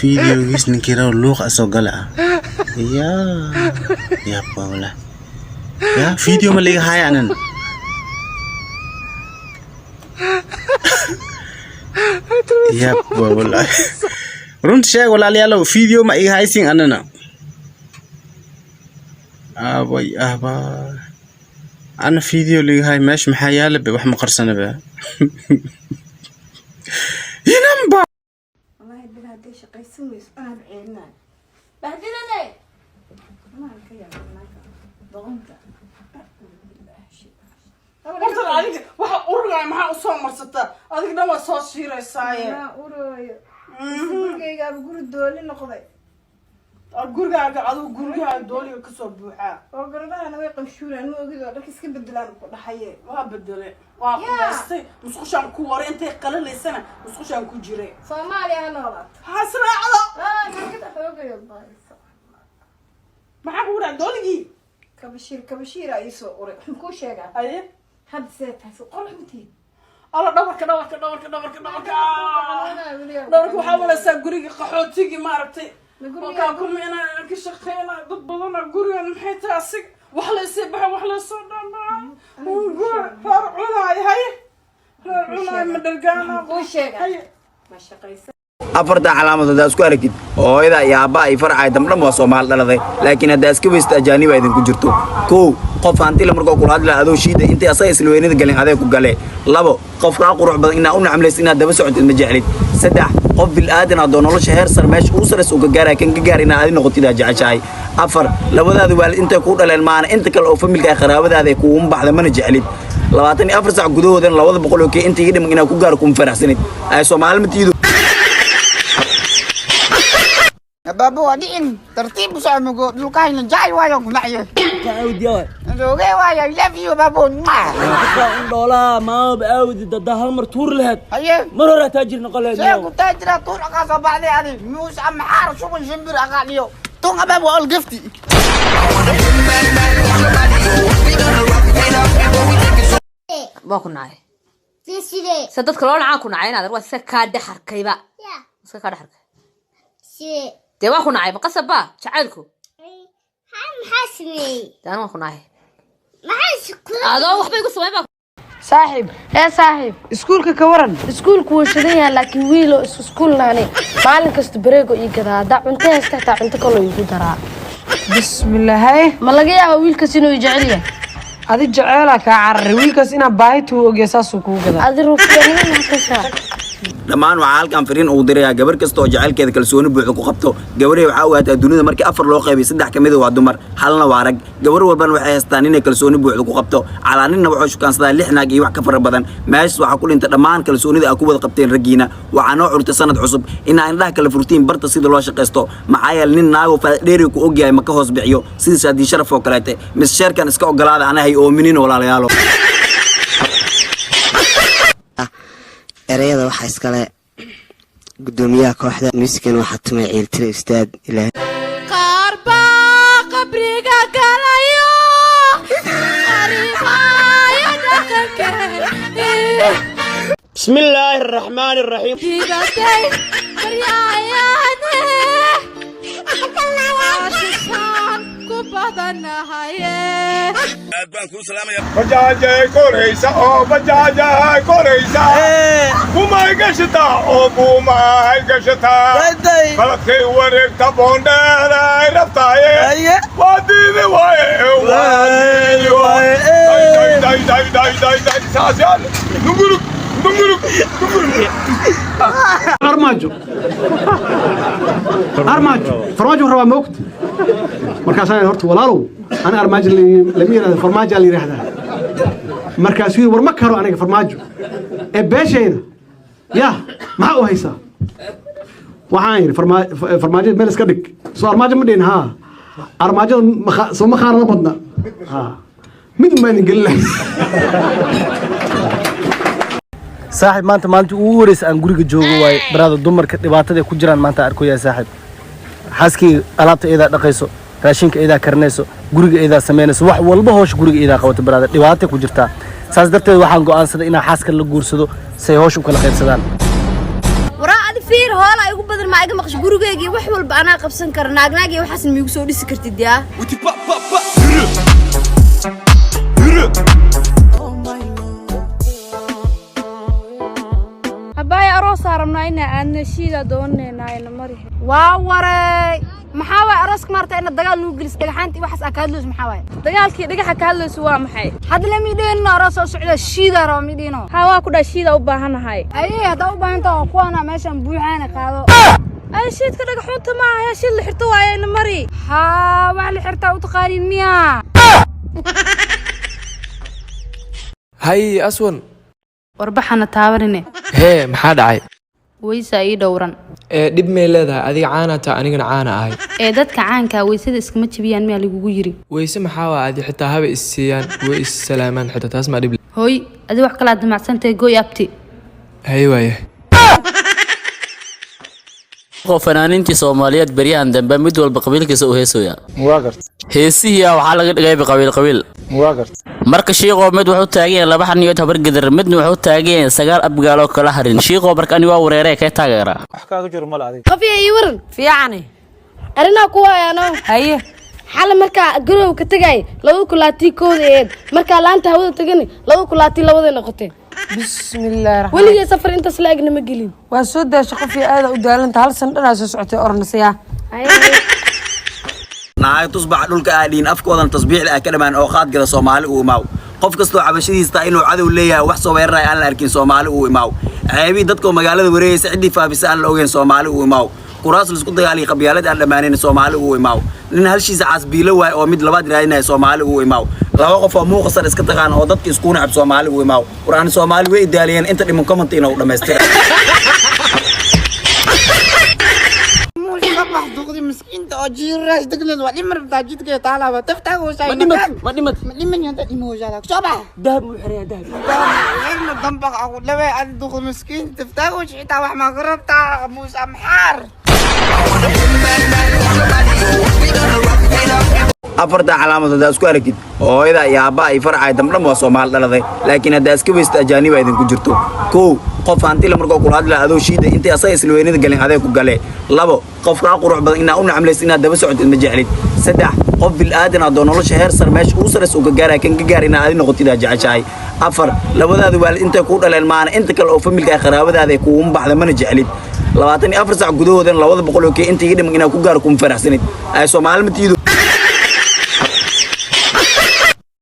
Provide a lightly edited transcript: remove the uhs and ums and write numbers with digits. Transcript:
Videogiis ninkii rabo luuqa asoo gala ah. Ya yaab waa wallah. Ya video ma liga haya anan. Yaab waa wallah. Runta sheeg walaalayaalow, video ma iga haysin anana. Aabay ahba, ana video liga hay. Meesha maxaa yaala be? Wax ma qarsana be inanba. Wallahi bil hadday shaqaysan weyso anaa ceelinayo bahdilane, anaa ka yaaba naagta doqonta. Horta adiga waxa ururaya maxaa usoo marsataa? Adiga dhan waa soo shiiraysaaye. Anaa uraayo? Gurigaygaaba guri dooli noqday. Gurigaaga, adigu gurigaaga dooliga kasoo buuxaa. Oo garbahana way qanshuuraan, ma ogid oo dharka iska bedelaan ku dhaxaye. Waa bedele, waa qubaystay, musqushaan ku waray, intay qalalaysana musqushaan ku jiray. Soomaaliya ha noolaato. Hasraacdo. Ah, naagada xoogayo baaysa. Maxaa kugu dhaca dooligii? Kabashiir kabashiira iisoo uray. Waxaan kuu sheegaa. Aye. Hadda see tahay? So qol xuntiin. Alla, dhabarka, dhabarka, dhabarka, dhabarka, dhabarka, dhabarka! Waxaa malaysaa guriga qaxootigii maaragtay. Kolkaa kuma inaan ka shaqeyna dad badana gurigan. Maxay tahay asig? Wax laysii baxa, wax laysoo dhandhaa, reer cunaay. Haye, reer cunaay ma dhargaana? Kuu sheegaa. Haye. Ma shaqaysan. Afartan calaamadood haddaa isku aragtid, hooyada iyo aabbaha iyo faracay damdhan waa Soomaali dhaladay, laakiin haddaa iska weysta ajaaniba idinku jirto. Kow, qof hantila markoo kula hadla adoo shiida intay asaga isla weynada galin adee ku gale. Labo, qof kaa qurux badan inaa u nacamlaysa, inaad daba socotid ma jeclid. Saddex, qof bil-aadan adoo nolosha heer sar meesha ugu saraysa uu ka gaaraya kan ka gaar inaa adi noqotid aa jeceshahay. Afar, labadaada waalid intay kuu dhaleen maana inta kale oo familka ay qaraabadaada ay kuuguma baxda mana jeclid. 24 saac gudahoodana 200 oo kee inta iga dhiman inaa ku gaaro kuma faraxsanid. Ay Soomaali ma tiido. Baaba waa dhicin, tartiib u soco, mugo dhulkahayna jacay waayo kunacye oge waayo. I love you, baabo. Dhoolaa maaba aawdi dada hal mar tuur lahayd. Haye. Mar hore taajir noqon lahayd. See ku taajira? Tuur aqaa soo baxday adi muus ama xaar shuban shimbir aqaa dhiyo tun abaab waa olgafti. Waa ku nacay se dadka loo nacaan ku nacay inaad waa iska kaa dhexarkayba, iska kaa dhexarkay. Dee waa ku nacay, ma qasab ba jacaylku? Maxaa sameeyey? Dee anu waan ku nacay. Maxaa adoo waxba igu samayn baa. Saaxiib. Ee saaxiib. Iskuulka ka waran? Iskuulku wuu shidan yahay, laakiin wiilo isku iskuul naani maalin kasta bareego ii gadaa. Haddaa cunto haysta xitaa cunto kaloo iigu daraa. Bismillah, haye. Ma laga yaaba wiilkaas inuu i jecel yahay? Adi jeceelaa kaa cararay, wiilkaas inaa baahi tuu ogya saasuu kugu gadaa. Adi ruufyanimo maxaa ka saa? Dhammaan waxaa halkan fariin ugu dirayaa gabar kasta oo jacaylkeeda kalsooni buuxda ku qabto. Gabarhay, waxaa ogaataa dunida markii afar loo qaybay, saddex ka mid a waa dumar, halna waa rag. Gabar walbana waxay haystaan inay kalsooni buuxda ku qabto. Calaa ninna wuxuu shukaansadaa lix naag iyo wax ka fara badan. Meeshas waxaa ku dhintay dhammaan kalsoonida aa ku wada qabteen raggiina. Waxaa noo curtay sanad cusub inaa indhaha kala furtiin, barta sida loo shaqaysto. Maxaa yeele nin naago faadheeri ku ogyahay ma ka hoos bixiyo sida Shaadii Sharaf oo kaleete. Mis sheerkan iska ogolaada, ana hay oominin walaalayaalo. Ereyada waxaa iskale gudoomiyaha kooxda, muusikan waxaa tumay Ciiltire Ustaad Ilaahay. Qaar baa qabriga galayo qaribaayo dhaqanka. بسم الله الرحمن الرحيم. Dibaday baryayaane aashishaan ku badanahaye. Bajaajay koraysa oo bajaajay koraysa, kumay gashataa oo kumay gashataa, qaladkay wareegta boondheeray rabtaaye, waa diidi waaye, waa diidi waaye. Day day day day day, saas yaal nungurug nungurug nungurug. Armaajo, armaajo, farmaajo rabaa moogta. Markaasaan horta walaalow, ana armaajo lama yidhahdo, farmaajo la yidhaahdaa. Markaasuu yidhi, war ma karo aniga farmaajo ee beeshayda ya maxaa u haysaa? Waxaan yidhi, farmaajada meel iska dhig. Soo armaajo ma dhihin? Haa, armaajada soo ma khaanado badna? Haa, mid un baan idin gelin lahay. Saaxib, maanta maalintii ugu horeysa aan guriga joogo waaye. Baraada, dumarka dhibaatada ay ku jiraan maanta arkoyaa. Saaxib, xaaskii alaabta iyadaa dhaqayso, raashinka iyadaa karinayso, guriga iyadaa samaynayso, wax walba howsha guriga iyadaa qabato. Baraada, dhibaatay ku jirtaa. Saas darteed waxaan go'aansaday inaan xaaska la guursado si ay howsha u kala qaybsadaan. Waraa adi. Fiir, hoola igu badan maa iga maqasho. Gurigeygii wax walba anaa qabsan kara. Naagnaag iyo waxaasna miigu soo dhisi kartid yaa. Abbaaya, aroosaa rabnaa inaa aadna, shiidaa doonaynaa ina marihe. Waa wareey, maxaa waay arooska maarta ina dagaal nugu gelis, dhagaxaanta iyo waxaas aa ka hadlayso? Maxaa waay dagaalkii dhagaxa ka hadlayso? Waa maxay hadda? Le midheenno aroos soo socda, shiidaa raba midhiino. Haa, waa ku dhaa, shiidaa u baahanahay. Aye, haddaa u baahan taha kuwaana meeshan buuxaana qaado. Ay, shiidka dhagaxuunta maaha, yaa shiid la xirto waaye, ina mari. Haa, wax la xirtaa u taqaaniin miyaa? Hay Aswan. Warbaxana taabanine. Hee, maxaa dhacay? Weysaa ii dhowran. Ee, dhib may leedahay? Adiga caana taa, anigana caana ahay. Ee, dadka caankaa weysada iskama jebiyaan miyaa lagugu yiri? Weyse maxaa waa? Adi xitaa haba is siiyaan, way is salaamaan xitaa, taas maa dhib? Hooy, adi wax kalaad damacsantahay, gooy abti. Hay waaye. Fanaaniintii Soomaaliyeed beryahan dambe mid walba qabiilkiisa u heesooya. Heesihiia waxaa laga dhigayba qabiil qabiil. Marka shiiqoo, mid wuxuu taagan yahay laba xaniyood Habargedar, midna wuxuu taagan yahay sagaal Abgaaloo kala harin. Shiiqoo, marka ani waa wareeree, kee taageeraa? Qafiya, ii waran. Fiicane. Arrinaa ku waayaano. Haye. Xala markaa garowga ka tagay 2021-da eed, markaa laanta hawada tagani 2022-day noqotee. Bismillaahi raxmaan. Weligay safar intaas la egna ma gelin. Waa soo daasha qofii, aada u daalanta, hal san dhanaa soo socotay oranasiyaa. Nahay tusbaxa dhulka aa dhiin, afkoodan tasbiixda ah ka dhamaan oo qaadgada Soomaali uu imaaw. Qof kastoo cabashadiisa taa inuu cadow leeyahay, wax soo weeraraya aan la arkin, Soomaali uu imaaw. Ceebii dadkoo magaalada wareegaysa ciddii faafisa aan la ogeyn, Soomaali uu imaaw. Kuraas laisku dagaaliyo, qabyaalad aan dhammaanin, Soomaali uu imaaw. Nin halshiisa caasbiilo waay oo mid labaad raadinaya, Soomaali uu imaaw. Laba qof oo muuqasar iska taqaan oo dadka isku nacab, Soomaali uu imaaw. Qur'aan Soomaali way idaaliyeen, inta dhiman comment inuu dhammaystira. Miskiinta oo jiiraas degleed waa dhimar btaa jidka taalaaba taftaagoosaa. Ma dhimat, ma dhimat. Ma dhiman yanta dhimoosaada soo bax. Dahab muu xirayaa? Dahab. Xirna dambaq aku dhawe adi duq miskiin taftaagoosa xitaa wax maa ka rabtaa muus amxaar. Afarta calaamad haddaa isku aragtid, hooyada iyo aabbaha iyo faracay damdhan waa Soomaali dhaladay, laakiin haddaa iska weysta ajaaniba idinku jirto. Kow, qof hantila markoo kula hadlaya adoo shiida intay asaga isla weynida galin adee ku gale. Labo, qof kaa qurux badan inaa u nacamlaysa inaad daba socotid ma jeclid. Saddex, qof bil-aadan adoo nolosha heer sar meesha ugu saraysa uu ka gaaraya kan ka gaar inaa adi noqotid aa jeceshahay. Afar, labadaada waalid intay kuu dhaleen maana inta kale oo familka ay qaraabadaada ay kuuguma baxda mana jeclid. 24 sac gudahoodan 200 oo kee inta iga dhiman inaa ku gaaro kuma faraxsanid. Ay Soomaali ma tiido.